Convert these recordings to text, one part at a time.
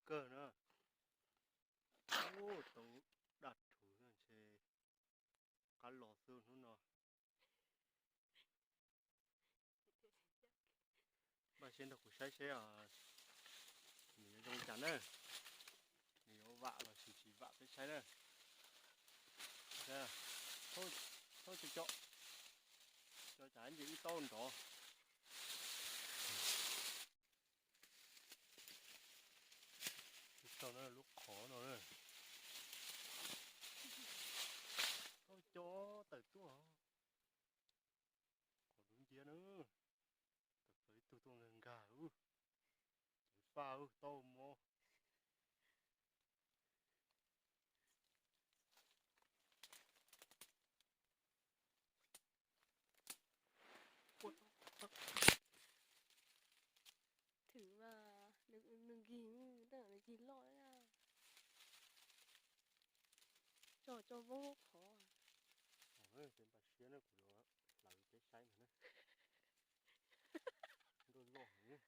kawg na. Ub, tau daj rhuv ntshe qab los xwb hnub no. Npaj siab nrog kuv saib seb nws yuav zoo li cas na. Nws yuav vam los sis tsis vam peb saib na. Thaub, thaub, co, co, co cas nce ib taub nrov. Ib taub na, lub qhov no na. Thaub, co, tawm tuaj. Qhov dub nciab na. Tawm plaws ib tug tuaj nkag nkag, ceev faj, tau mob. Thwm mas nws nkig, nws nkig loj na. Tso, tso voob qhov. Ces npaj siab na, kuv yuav hlawv peb saib ntag na. Nkawj loj heev.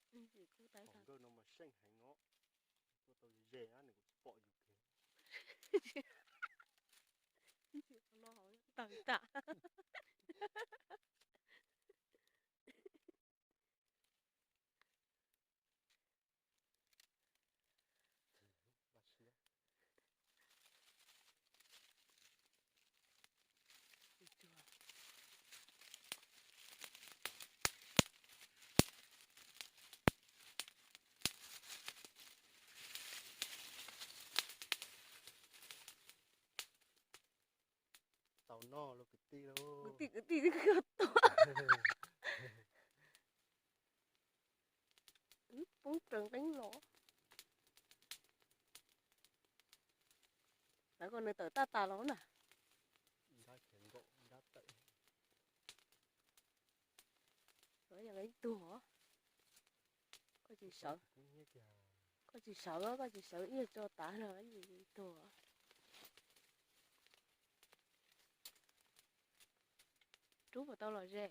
Qhov nkawj no mas seej heev os. Tuaj tau ze na, nws kuj tsis pom yus kiag. Tawm tas. Tau noj lauj kwv tij lauj. Kwv tij, kwv tij, tuaj. Poob raws nqeeb los. Lawv kom nws tawm tab tas los na. Nrab khiav nkaum nrab tawm. Lawv yog ib tug os. Koj tsis sawv, koj tsis sawv, koj tsis sawv ib tso tav no ib tug. Rub puas tau los ze?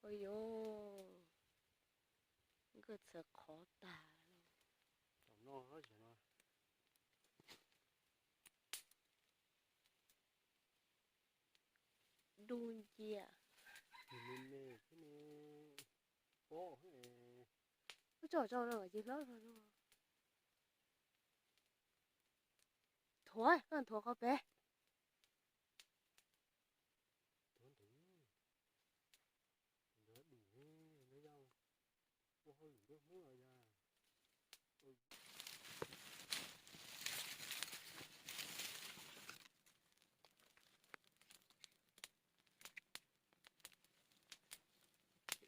Ua yuv, nkawj txhawv qhov tag. Dub nciab. Ub, tso tso no ces hlob no. Thuav, koj thuav qhov pem.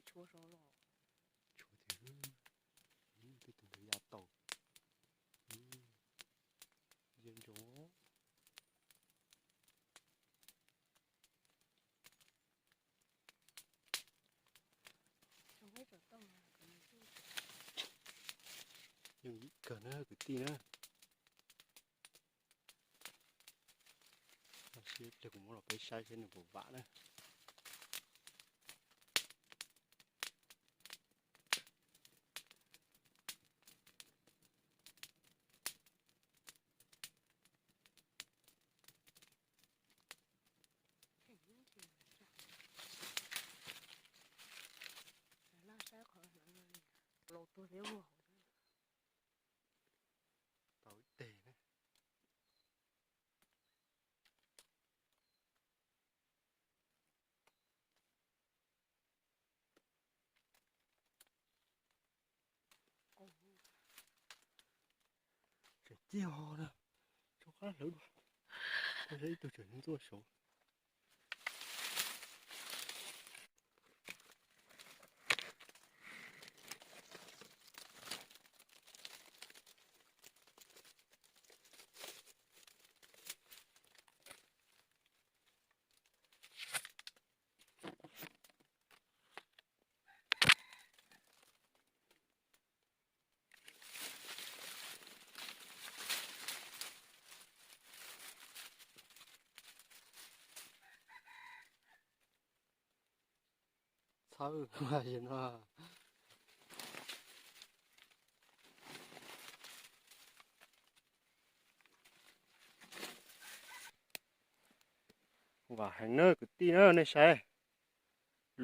Tshuav tiag, tej tus ntawd ya tau. Ntsia ntsoov. Yeej ib kawg na kwv tij na. Sib pliag kuv muab los peb saib seb nws puas vam na. Tau ib teg na. Tseem ciaj na, rov qab hlawv dua. Ib tug tseem tuaj saud. thawb no. Vam heev na kwv tij na, nej saib.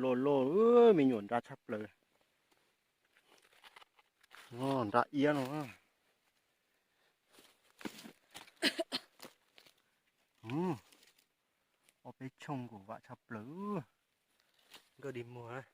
Loj loj, me nyuam nra tshaj plaws. Nra iab no. Ob peb tshooj nkaus, vam tshaj plaws. Nkawd dig muag.